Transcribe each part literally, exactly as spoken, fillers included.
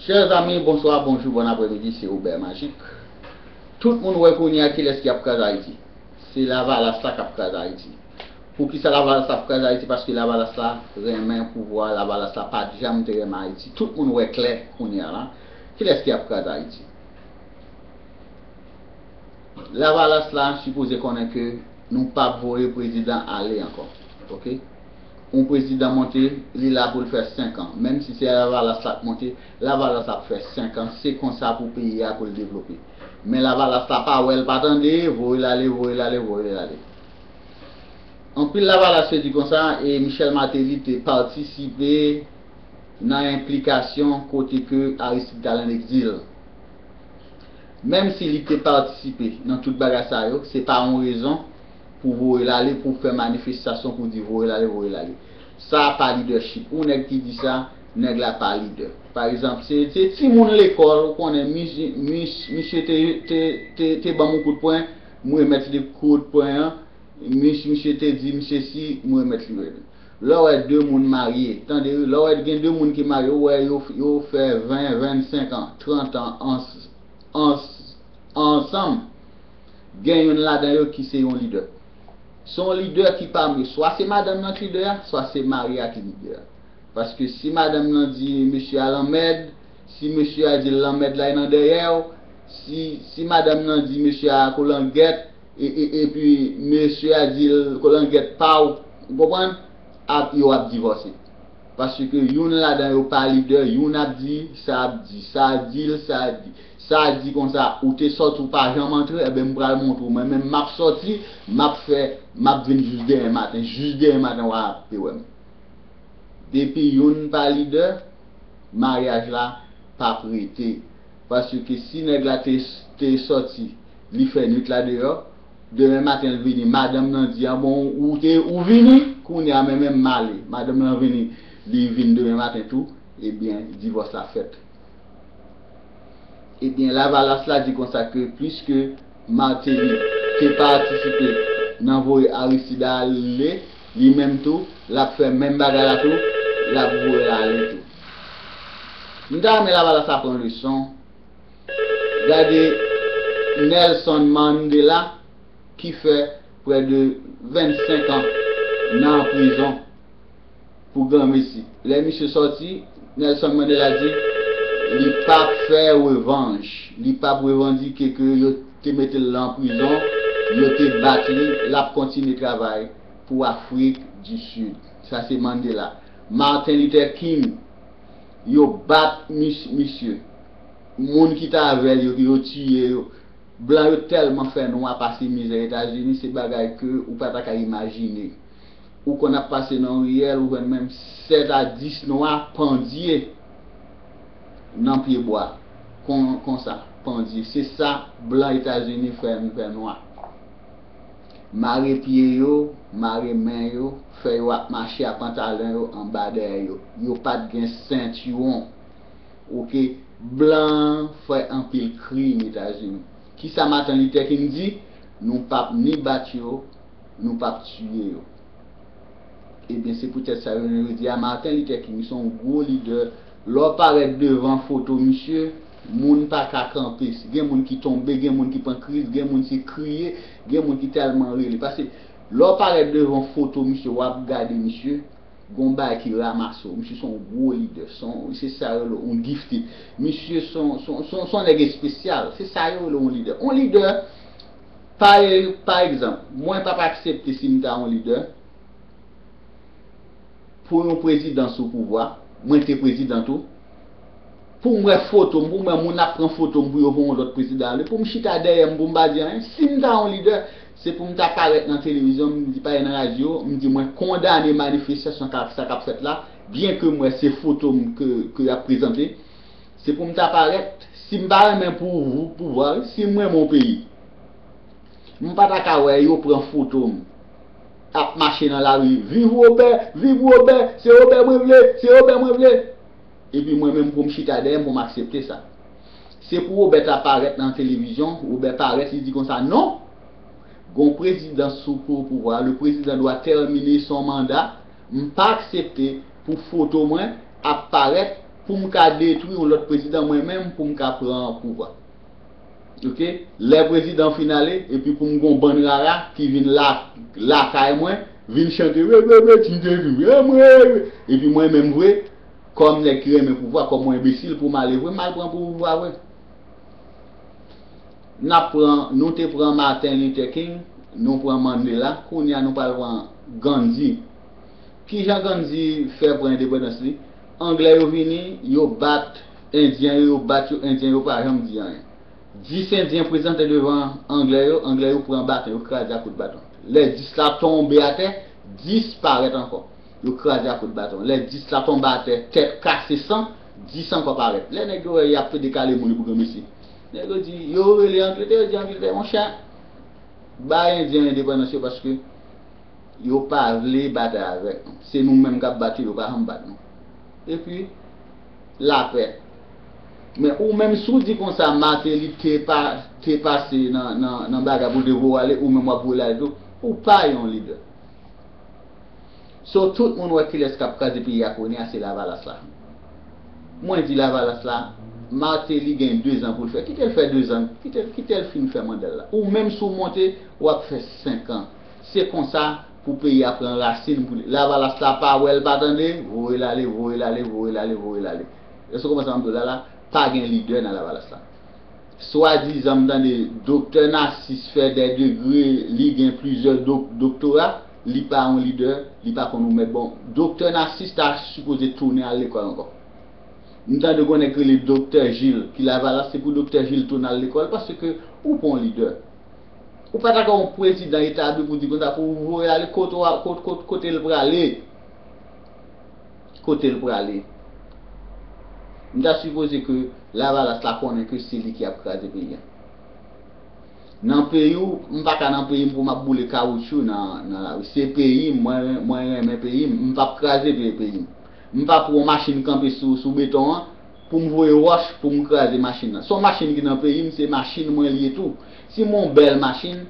Chers amis, bonsoir, bonjour, bon après-midi, c'est Robert Magic. Tout moun wè kounye a kilès ki ap kraze Ayiti. Se Lavalas la k ap kraze Ayiti. Poukisa Lavalas la ap kraze Ayiti? Paske Lavalas la renmen pouvwa, Lavalas la pa t janm te renmen Ayiti. Tout moun wè klè kounye a la. Kilès ki ap kraze Ayiti? Lavalas la sipoze konnen ke nou p ap voye prezidan ale ankò. Oke? Yon prezidan monte, li la pou l fè senk an. Menm si se Lavalas la k monte, Lavalas ap fè senk an. Se konsa pou peyi a pou l devlope. Men Lavalas la pa wè l pa tande, voye l ale, voye l ale, voye l ale. Anpil Lavalas yo di konsa, e Michel Martelly te patisipe nan enplikasyon kote ke Aristide t al an egzil. Menm si li te patisipe nan tout bagay sa yo, se pa yon rezon pou voye l ale, pou fè manifestasyon, pou di voye l ale, voye l ale. Sa pa lidèchip. Yon nèg ki di sa, nèg la pa lidè. Pa egzanp, se, se timoun lekòl, ou konnen, misye, mis-, misye te, te, te, te ban m yon kout pwen, m remèt li kout pwen an, mis-, misye te di misye si, m remèt li. Lè w wè de moun marye, tande, lè w wè gen de moun ki marye, ou wè yo, yo fè ven, vennsenk an, trant an, ans-, ans-, ansanm, gen youn ladan yo ki se yon lidè. Se yon lidè ki pami, swa se madanm nan ki lidè a, swa se mari a ki lidè a. Paske si madanm nan di mesye a lanmèd, si mesye a di l lanmèd la e nan dèyè w, si, si madanm nan di mesye a kolangèt, e, e, epi mesye a di l kolangèt pa w, ou konprann? Ap, yo ap divòse. Paske youn ladan yo pa lidè, youn ap di, sa ap di, sa di l, sa di, sa di konsa, ou te sòti, ou pa janm antre, enben m pral montre w, mwen menm m ap sòti, m ap fè, m ap vin jis demen maten, jis demen maten w ap pe wè m. Depi youn pa lidè, maryaj la p ap rete. Paske si nèg la te, te sòti, li fè nwit la deyò, demen maten l vini, madanm nan di, a bon, ou te, ou vini, kounye a, men menm m ale. Madanm nan vini, li vin demen maten tou, ebyen, divòs la fèt. Ebyen, Lavalas la di konsa ke pliske Martelly te patisipe nan voye Aristide ale, li menm tou, l ap fè menm bagay la tou, l ap voye l ale tou. M ta renmen Lavalas la pran leson. Gade Nelson Mandela ki fè prè de vennsenk an nan prizon pou granmesi. Lè misye sòti, Nelson Mandela di li p ap fè revanj. Li p ap revandike ke yo te mete l nan prizon, yo te bat li, l ap kontinye travay pou Afrik di Sid. Sa se Mandela. Martin Luther King, yo bat mis-, misye. Moun ki t avè l yo, yo tiye yo. Blan yo tèlman fè nwa pase mizè Etazini, se bagay ke ou pa ta ka imajine. Ou konn ap pase nan yon riyèl, ou jwenn menm sèt a dis nwa pandye nan pye bwa. Kon, konsa, pandye. Se sa blan Etazini fè, fè nwa. Mare pye yo, mare men yo, fè yo ap mache ak pantalon yo anba dèyè yo. Yo pa t gen sentiwon. Oke, blan fè anpil krim Etazini. Kisa Martin Luther King di? Nou p ap ni bat yo, nou p ap tiye yo. Ebyen, se poutèt sa yo di a Martin Luther King se yon gwo lidè. Lè w parèt devan foto misye, moun pa ka kanpe. Gen moun ki tonbe, gen moun ki pran kriz, gen moun se kriye, gen moun ki tèlman rele. Paske lè w parèt devan foto misye, w ap gade misye, gon bagay ki ranmase w. Misye se yon gwo lidè. Se yon, se sa yo rele yon gifted. Misye se yon, se yon, se yon, se yon nèg espesyal. Se sa yo rele yon lidè. Yon lidè, pa, pa egzanp, mwen p ap aksepte si m ta yon lidè, pou yon prezidan sou pouvwa, mwen te prezidan tou, pou m wè foto m, pou m wè moun ap pran foto m pou yo voye yon lòt prezidan ale, pou m chita dèyè m, pou m pa di anyen. Si m ta yon lidè, se pou m ta parèt nan televizyon, m di, parèt nan radyo, m di mwen kondane manifestasyon ka, sa k ap fèt la, byen ke m wè se foto m ke, ke y ap prezante, se pou m ta parèt, si m pa renmen pou, pouvwa, si m renmen yon peyi, m pa ta ka wè yo pran foto m, ap mache nan lari, viv Wobè, viv Wobè, se Wobè mwen vle, se Wobè mwen vle. Epi mwen menm pou m chita dèyè m, pou m aksepte sa. Se pou Wobè ta parèt nan televizyon, Wobè parèt, li di konsa, non, gon prezidan sou pou pouvwa, le président doit terminer son mandat, m pa aksepte pou foto mwen ap parèt pou m ka detwi yon lòt prezidan, mwen menm pou m ka pran pouvwa. Ok? Lè prezidan fin ale, epi pou m gon bann rara ki vin la, lakay mwen, vin chante, we, we, we, ti te vin, we, mwen, we. Epi mwen menm vre, kòm nèg ki renmen pouvwa, kòm mwen enbesil pou m ale vre, m al pran pouvwa vre. N ap pran, nou te pran Martin Luther King, nou pran Mandela, kounye a nou pral pran Gandhi. Kijan Gandhi fè pran endepandans li? Anglè yo vini, yo bat Endyen yo, yo bat yo, Endyen yo pa janm di anyen. Dis Endyen prezante devan Anglè yo, Anglè yo pran baton, yo kraze a kout baton. Lè dis la tonbe atè, dis parèt ankò. Yo kraze a kout baton. Lè dis la tonbe atè, tèt kase, san, dis ankò parèt. Lè nèg yo wè y ap pede kale moun yo pou granmesi, nèg yo di, yo rele Angletè, yo di Angletè, monchè, bay Endyen endepandans yo paske yo pa vle batay avèk nou. Se nou menm k ap bat yo, yo pa janm bat nou. Epi, lapè. Men ou menm, si w di konsa, Martelly te pa, te pase nan, nan, nan bagay pou te voye ale, ou menm w ap voye ale tou, ou pa yon lidè. So, tout moun wè kilès k ap kraze peyi a kounye a, se Lavalas la. Mwen di Lavalas la, Martelly gen de zan pou l fè. Kite l fè de zan, kite, kite l fin fè manda l la. Ou menm si w monte, w ap fè senk an. Se konsa pou peyi a pran rasin pou li. Lavalas la pa wè l pa tande, voye l ale, voye l ale, voye l ale, voye l ale. Èske w konprann sa m ap di w la la? Pa gen lidè nan Lavalas la. Swadizan m tande Doktè Nasis fè dè degre, li gen plizyè dok, doktora, li pa yon lidè, li pa konn remèd. Bon, Doktè Nasis ta sipoze tounen al lekòl ankò. M tande gon nèg rele Doktè Jil ki Lavalas, se pou Doktè Jil tounen al lekòl paske ou pa yon lidè. Ou pa ta ka yon prezidan etabli pou di konsa pou voye ale kote w a, kot, kot, kote l prale. Kote l prale. M ta sipoze ke Lavalas la konnen ke se li ki ap kraze peyi a. Nan peyi w, m pa ka nan peyi m pou m ap boule kawotchou nan, nan lari. Se peyi m, mwen, mwen renmen peyi m, m p ap kraze pe, peyi m. M p ap pran yon machin kanpe sou, sou beton an pou m voye wòch pou m kraze machin nan. Se yon machin ki nan peyi m, se machin mwen li ye tou. Si m yon bèl machin,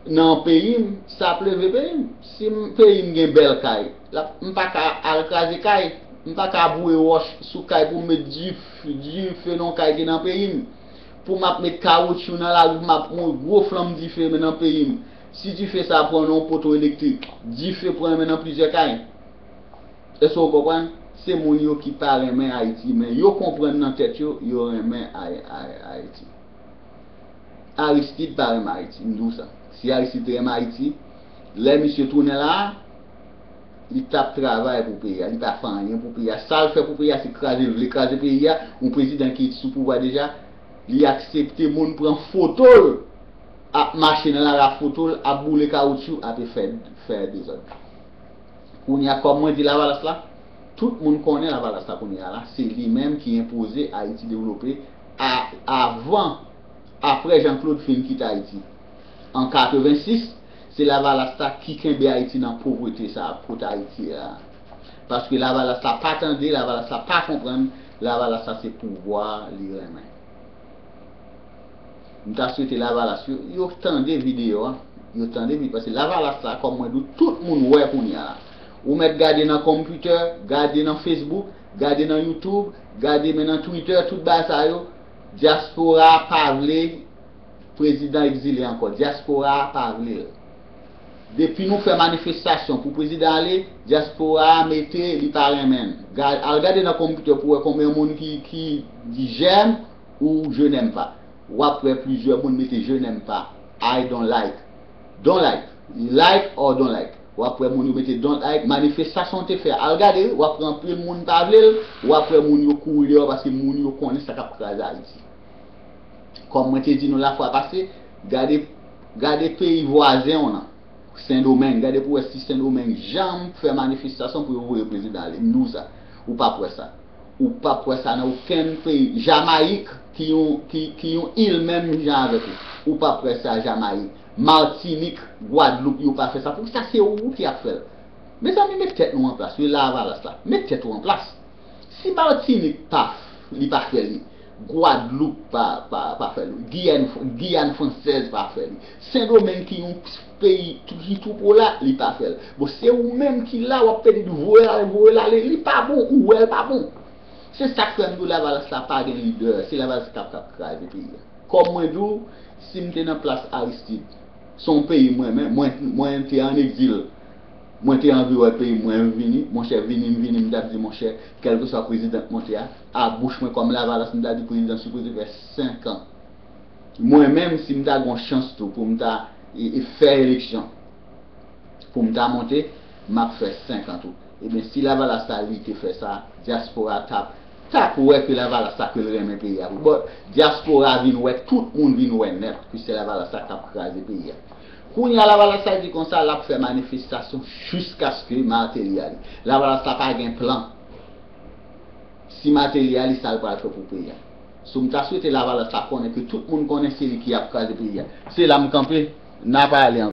nan peyi m, sa ap leve peyi m. Si m, peyi m gen bèl kay, l ap, m pa ka al kraze kay, m pa ka boure wòch sou kay pou m met dif, dife nan kay ki nan peyi m. Pou m ap met kawotchou nan lari, pou m ap pran gwo flanm dife nan peyi m. Si dife sa a pran nan yon poto elektrik, dife pran nan plizyè kay. Èske w konprann? Se moun yo ki pa renmen Ayiti, men yo konprann nan tèt yo, yo renmen Ay-, Ay-, Ayiti. Aristide pa renmen Ayiti, m di w sa. Si Aristide te renmen Ayiti, lè misye tounen la a, li t ap travay pou peyi a, li pa fè anyen pou peyi a. Sa l fè pou peyi a, se kraze, l vle kraze peyi a. Yon prezidan ki sou pouvwa deja, li aksepte moun pran foto l, ap mache nan lari ak foto l, ap boule kawotchou, ape fè, fè dezòd. Kounye a, kòm mwen di Lavalas la, tout moun konnen Lavalas la kounye a la, se li menm ki enpoze Ayiti devlope a, avan, apre Jean Claude fin kite Ayiti. An katrevensis, se Lavalas la ki kenbe Ayiti nan povrete sa a, kote Ayiti ye la. Paske Lavalas la pa tande, Lavalas la pa konprann, Lavalas la se pouvwa li renmen. M ta swete Lavalas yo, yo tande videyo a. Yo tande videyo, paske Lavalas la, kòm mwen di w, tout moun wè kounye a la. Ou mèt gade nan konpitè, gade nan Facebook, gade nan YouTube, gade men nan Twitter, tout bagay sa yo. Dyaspora a pa vle prezidan egzile ankò. Dyaspora a pa vle l. Depi nou fè manifestasyon pou prezidan ale, dyaspora a mete li pa renmen n. Ga-, al gade nan konpitè pou w wè konbyen moun ki, ki di j'aime ou je n'aime pas. W ap wè plizyè moun mete je n'aime pas, I don't like. Don't like. Like or don't like. W ap wè moun yo mete don't like. Manifestasyon te fè. Al gade, w ap wè anpil moun pa vle l. W ap wè moun yo kouri deyò paske moun yo konnen sa k ap kraze Ayiti. Kòm mwen te di nou lafwa pase, gade, gade peyi vwazen w nan, Sendomeng. Gade pou w wè si Sendomeng janm fè manifestasyon pou yo voye prezidan ale. M di w sa. Ou p ap wè sa. Ou p ap wè sa nan okenn peyi. Jamayik, ki yon, ki, ki yon il menm jan avèk ou. Ou p ap wè sa Jamayik. Matinik, Gwadloup, yo pa fè sa. Poukisa se ou ki ap fè l? Mezanmi, met tèt nou an plas wi, Lavalas la. Met tèt ou an plas. Si Matinik pa, li pa fè li, Gwadloup pa, pa, pa fè li, Giyàn, Giyàn Fransèz pa fè li, Sendomeng ki yon peyi tou, ki tou po la, li pa fè l. Bon, se ou menm ki la, w ap pede di voye l ale, voye l ale, li pa bon, ou wè l pa bon. Se sa k fè m di w Lavalas la pa gen lidè. Se Lavalas k ap, k ap kraze peyi a. Kòm mwen di w, si m te nan plas Aristide, se yon peyi mwen, men mwen, mwen te an egzil. Mwen te anvi wè peyi m, mwen vini. Monchè, vini m vini, m t ap di, monchè, kèlkeswa prezidan k monte a, a bouch mwen kòm Lavalas, m t ap di prezidan sipoze fè senk an. Mwen menm, si m ta gen yon chans tou pou m ta e, e fè eleksyon, pou m ta monte, m ap fè senk an tou. Ebyen, si Lavalas ta li te fè sa, dyaspora t ap, t ap wè ke Lavalas sa ke l renmen peyi a. Bon, dyaspora vin wè, tout moun vin wè nèt ke se Lavalas sa k ap kraze peyi a. Kounye a, Lavalas sa di konsa, l ap fè manifestasyon jiskaske Martelly ale. Lavalas sa pa gen plan. Si Martelly ale, sa l pral fè pou peyi a? So, m ta swete Lavalas sa konnen ke tout moun konnen se li ki ap kraze peyi a. Se la m kanpe, n a pale